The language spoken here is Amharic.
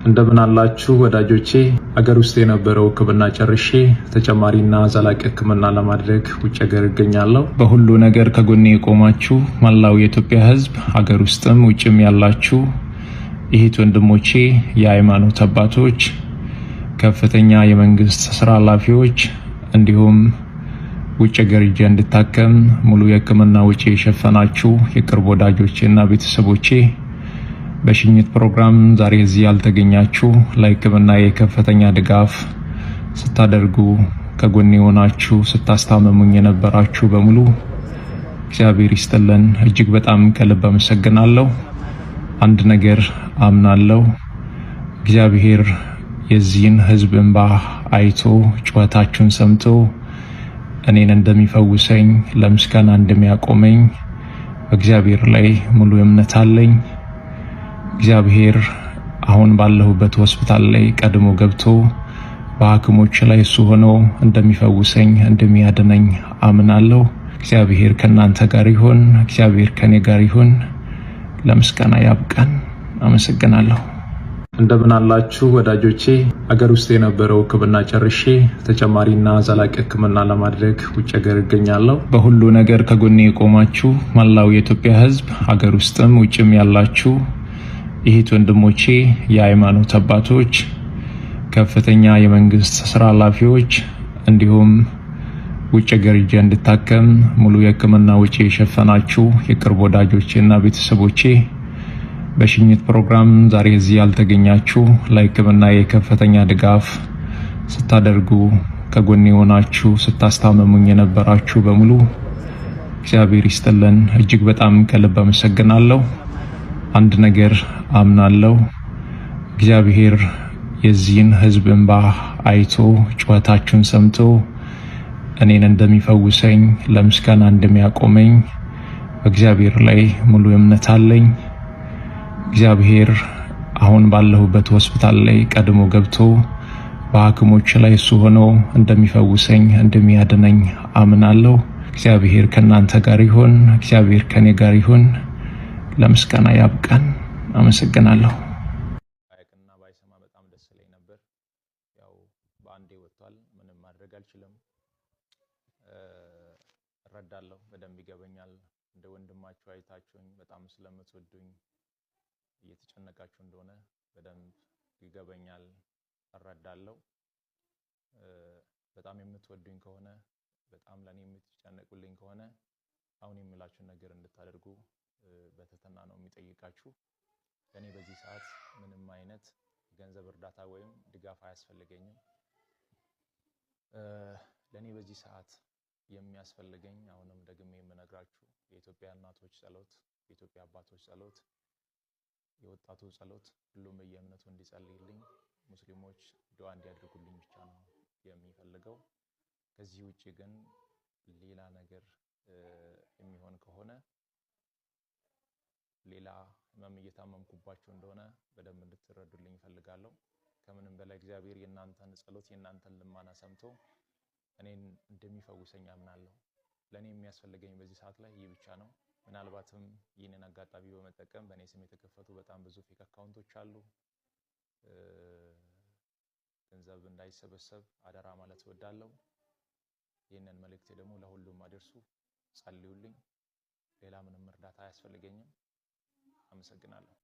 እንደምን አላችሁ ወዳጆቼ። አገር ውስጥ የነበረው ሕክምና ጨርሼ ተጨማሪና ዘላቂ ሕክምና ለማድረግ ውጭ ሀገር እገኛለሁ። በሁሉ ነገር ከጎኔ የቆማችሁ መላው የኢትዮጵያ ሕዝብ፣ ሀገር ውስጥም ውጭም ያላችሁ እህት ወንድሞቼ፣ የሃይማኖት አባቶች፣ ከፍተኛ የመንግስት ስራ ኃላፊዎች እንዲሁም ውጭ ሀገር ሄጄ እንድታከም ሙሉ የሕክምና ወጪ የሸፈናችሁ የቅርብ ወዳጆቼ እና ቤተሰቦቼ፣ በሽኝት ፕሮግራም ዛሬ እዚህ ያልተገኛችሁ፣ ለሕክምና የከፍተኛ ድጋፍ ስታደርጉ ከጎኔ የሆናችሁ ስታስታመሙኝ የነበራችሁ በሙሉ እግዚአብሔር ይስጥልን። እጅግ በጣም ከልብ አመሰግናለሁ። አንድ ነገር አምናለሁ። እግዚአብሔር የዚህን ሕዝብ እንባ አይቶ ጩኸታችሁን ሰምቶ እኔን እንደሚፈውሰኝ፣ ለምስጋና እንደሚያቆመኝ በእግዚአብሔር ላይ ሙሉ እምነት አለኝ። እግዚአብሔር አሁን ባለሁበት ሆስፒታል ላይ ቀድሞ ገብቶ በሐኪሞች ላይ እሱ ሆኖ እንደሚፈውሰኝ፣ እንደሚያድነኝ አምናለሁ። እግዚአብሔር ከእናንተ ጋር ይሁን። እግዚአብሔር ከኔ ጋር ይሁን። ለምስጋና ያብቃን። አመሰግናለሁ። እንደምን አላችሁ ወዳጆቼ። አገር ውስጥ የነበረው ሕክምና ጨርሼ ተጨማሪና ዘላቂ ሕክምና ለማድረግ ውጭ ሀገር እገኛለሁ። በሁሉ ነገር ከጎኔ የቆማችሁ መላው የኢትዮጵያ ሕዝብ፣ ሀገር ውስጥም ውጭም ያላችሁ እህት ወንድሞቼ፣ የሃይማኖት አባቶች፣ ከፍተኛ የመንግስት ስራ ኃላፊዎች እንዲሁም ውጭ ሀገር ሄጄ እንድታከም ሙሉ የሕክምና ወጪ የሸፈናችሁ የቅርብ ወዳጆቼ እና ቤተሰቦቼ፣ በሽኝት ፕሮግራም ዛሬ እዚህ ያልተገኛችሁ፣ ለሕክምና የከፍተኛ ድጋፍ ስታደርጉ ከጎኔ የሆናችሁ ስታስታመሙኝ የነበራችሁ በሙሉ እግዚአብሔር ይስጥልን። እጅግ በጣም ከልብ አመሰግናለሁ። አንድ ነገር አምናለሁ። እግዚአብሔር የዚህን ሕዝብ እንባ አይቶ ጩኸታችሁን ሰምቶ እኔን እንደሚፈውሰኝ፣ ለምስጋና እንደሚያቆመኝ በእግዚአብሔር ላይ ሙሉ እምነት አለኝ። እግዚአብሔር አሁን ባለሁበት ሆስፒታል ላይ ቀድሞ ገብቶ በሐኪሞች ላይ እሱ ሆኖ እንደሚፈውሰኝ፣ እንደሚያድነኝ አምናለሁ። እግዚአብሔር ከእናንተ ጋር ይሁን። እግዚአብሔር ከኔ ጋር ይሁን። ለምስጋና ያብቃን። አመሰግናለሁ። ባያቅና ባይሰማ በጣም ደስ ይለኝ ነበር። ያው በአንዴ ወጥቷል። ምንም ማድረግ አልችልም። እረዳለሁ፣ በደንብ ይገበኛል። እንደ ወንድማችሁ አይታችሁኝ በጣም ስለምትወዱኝ እየተጨነቃችሁ እንደሆነ በደንብ ይገበኛል፣ እረዳለሁ። በጣም የምትወዱኝ ከሆነ፣ በጣም ለእኔ የምትጨነቁልኝ ከሆነ አሁን የምላችሁን ነገር እንድታደርጉ በትህትና ነው የሚጠይቃችሁ። ለእኔ በዚህ ሰዓት ምንም አይነት ገንዘብ እርዳታ ወይም ድጋፍ አያስፈልገኝም። ለእኔ በዚህ ሰዓት የሚያስፈልገኝ፣ አሁንም ደግሜ የምነግራችሁ፣ የኢትዮጵያ እናቶች ጸሎት፣ የኢትዮጵያ አባቶች ጸሎት፣ የወጣቱ ጸሎት፣ ሁሉም በየእምነቱ እንዲጸልይልኝ፣ ሙስሊሞች ዱዓ እንዲያደርጉልኝ ብቻ ነው የሚፈልገው። ከዚህ ውጭ ግን ሌላ ነገር የሚሆን ከሆነ ሌላ ህመም እየታመምኩባችሁ እንደሆነ በደንብ እንድትረዱልኝ እፈልጋለሁ። ከምንም በላይ እግዚአብሔር የእናንተን ጸሎት፣ የእናንተን ልማና ሰምቶ እኔን እንደሚፈውሰኝ አምናለሁ። ለእኔ የሚያስፈልገኝ በዚህ ሰዓት ላይ ይህ ብቻ ነው። ምናልባትም ይህንን አጋጣሚ በመጠቀም በእኔ ስም የተከፈቱ በጣም ብዙ fake account ኦች አሉ። ገንዘብ እንዳይሰበሰብ አደራ ማለት እወዳለሁ። ይህንን መልእክቴ ደግሞ ለሁሉም አድርሱ፣ ጸልዩልኝ። ሌላ ምንም እርዳታ አያስፈልገኝም። አመሰግናለሁ።